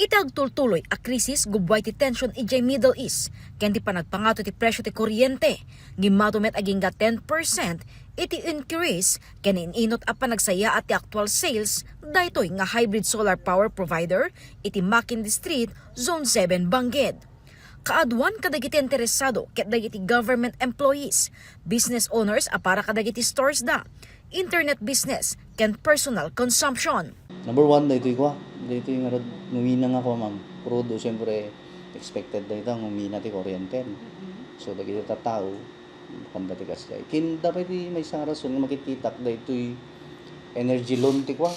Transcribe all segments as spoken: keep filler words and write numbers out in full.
Ti agtultuloy a krisis gubbuay ti tension idiay Middle East ken ti panagpangato ti presyo ti kuryente. Ngimmato met agingga ten percent iti increase ken in-inut a panagsayaat ti actual sales daytoy nga hybrid solar power provider iti Makindye Street, Zone seven Bangked. Kaaduan kadagiti interesado ket dagiti government employees, business owners a para kadagiti stores da, internet business, ken personal consumption. Number one, daytoy kua. Daytoy nga rad-, ngumina nga kua, ma'am. Crude, siyempre, expected dayta, ngumina ti kuryente, no? So, dagiti tattao, kanda ti kasjay. Ken, adda pay ti maysa nga rason nga makitkitak, daytoy energy loan ti kua.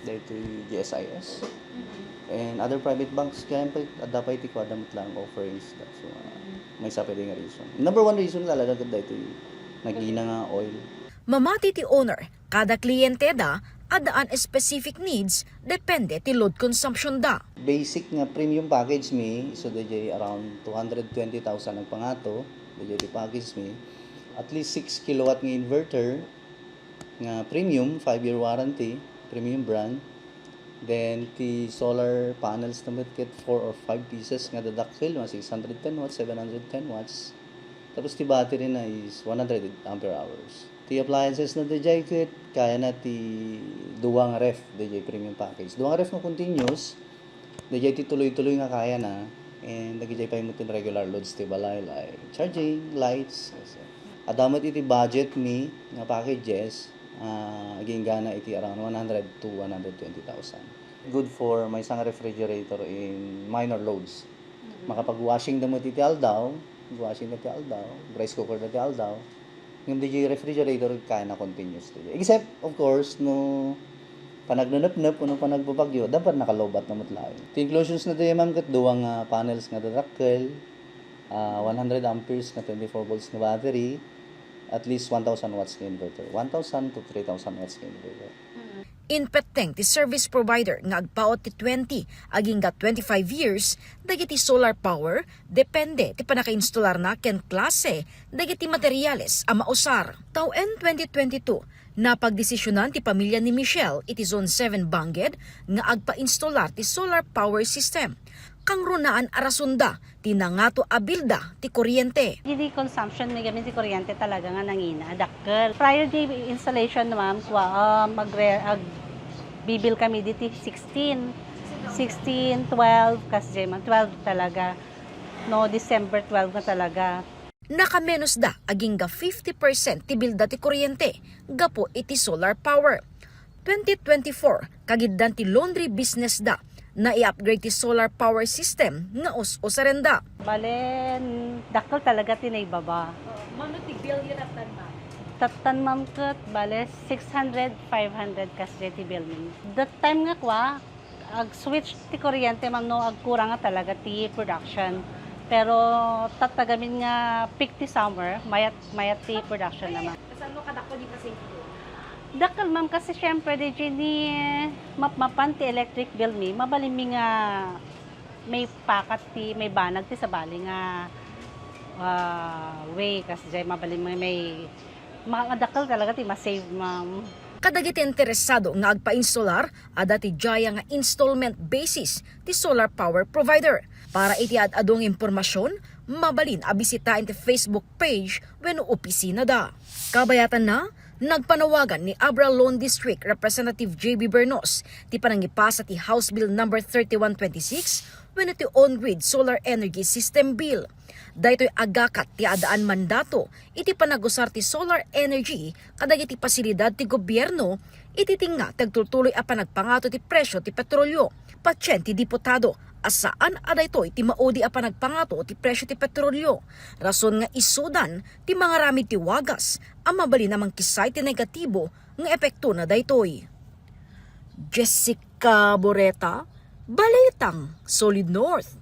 Daytoy G S I S. And other private banks, kaya pay, adda pay ti kuada met lang offerings da. So, ah, maysa pay di nga reason. Number one reason talaga ket daytoy nagina nga oil. Mamati ti owner, kada kliyente da, addaan specific needs, depende ti load consumption da. Basic nga premium package mi, so, dayjay around two hundred twenty thousand ang pangato, dayjay ti package mi. At least six kilowatt nga inverter, nga premium, five-year warranty, premium brand. Then, ti solar panels na met ket four or five pieces nga dadakkel, mga six hundred ten watts, seven hundred ten watts. Tapos ti battery na is one hundred ampere hours. Ti appliances na dayjay ket kaya na ti dua nga ref, dayjay premium package. Dua nga ref nga continuous, dayjay ti tuloy-tuloy nga kaya na, and dagijay pay met ti regular loads ti balay, like charging, lights. Adda met iti budget mi nga packages, ah, aginggana iti around one hundred to one hundred twenty thousand. Good for maysa nga refrigerator in minor loads. Makapag-washing da met iti aldaw, washing da ti aldaw, rice cooker da ti aldaw. Ngem dayjay refrigerator, kaya na continuous dayjay. Except, of course, no panagnanepnep wenno panagbabagyo, dapat nakalobat na met laeng. Ti inclusions na dayjay, ma'am, ket dua nga panels nga dadakkel, ah, one hundred amperes nga twenty-four volts nga battery, at least one thousand watts nga inverter. One thousand to three thousand watts nga inverter. Inpetteng ti service provider nga agpaut ti twenty agingga twenty-five years dagiti solar power, depende ti pannakainstolarna ken klase dagiti materiales a mausar. Tawen twenty twenty-two, napagdesisionan ti pamilya ni Michelle iti Zone seven Bangked nga agpainstolar ti solar power system. Kangrunaan a rasonda ti nangato a bilda ti kuryente. Dagiti consumption mi gamin ti kuryente talaga nga nangina, dakkel. Prior di installation, ma'am, kua, ah, magre-, ag-, bibil kami diti sixteen. Sixteen, twelve, kasjay man, twelve talaga. No, December twelve nga talaga. Nakamenos da agingga fifty percent ti bilda ti kuryente gapu iti solar power. Twenty twenty-four, kagiddan ti laundry business da, nai-upgrade ti solar power system nga us-usarenda. Bale, dakkel talaga ti naibaba. Mano ti bill yu nattan, ma'am? Tattan, ma'am, ket bale six hundred, five hundred kasjay ti bill mi. That time nga kua, ag-switch ti kuryente, ma'am, no agkurang nga talaga ti production. Pero tattagamin nga peak ti summer, mayat, mayat ti production na, ma'am. Kasano kadakkel ni pasensya? Dakkel, ma'am, kasi siyempre, di ni mapmapan ti electric bill mi, mabalin mi nga may pakat ti, may banag ti sabali nga, ah, way, kasjay mabalin mi may, makadakkel talaga ti ma-save, ma'am. Kadagiti interesado nga agpainstolar, adda ti diay nga installment basis ti solar power provider. Para iti ad-adu nga impormasyon, mabalin a bisitaen ti Facebook page wenno opisina da. Kabayatanna, nagpanawagan ni Abra Lone District Representative J B Bernos ti panangipasa ti House Bill number thirty-one twenty-six wenno ti On-Grid Solar Energy System Bill. Daytoy agakat ti addaan mandato iti panagusar ti solar energy kadagiti pasilidad ti gobierno iti tengnga ti agtultuloy a panagpangato ti presyo ti petrolio. Patien ti diputado a saan a daytoy ti maudi a panagpangato ti presyo ti petrolio, rason nga isudan ti mangaramid ti wagas a mabalin a mangkisay ti negatibo nga epektona daytoy. Jessica Boreta, Balitang Solid North.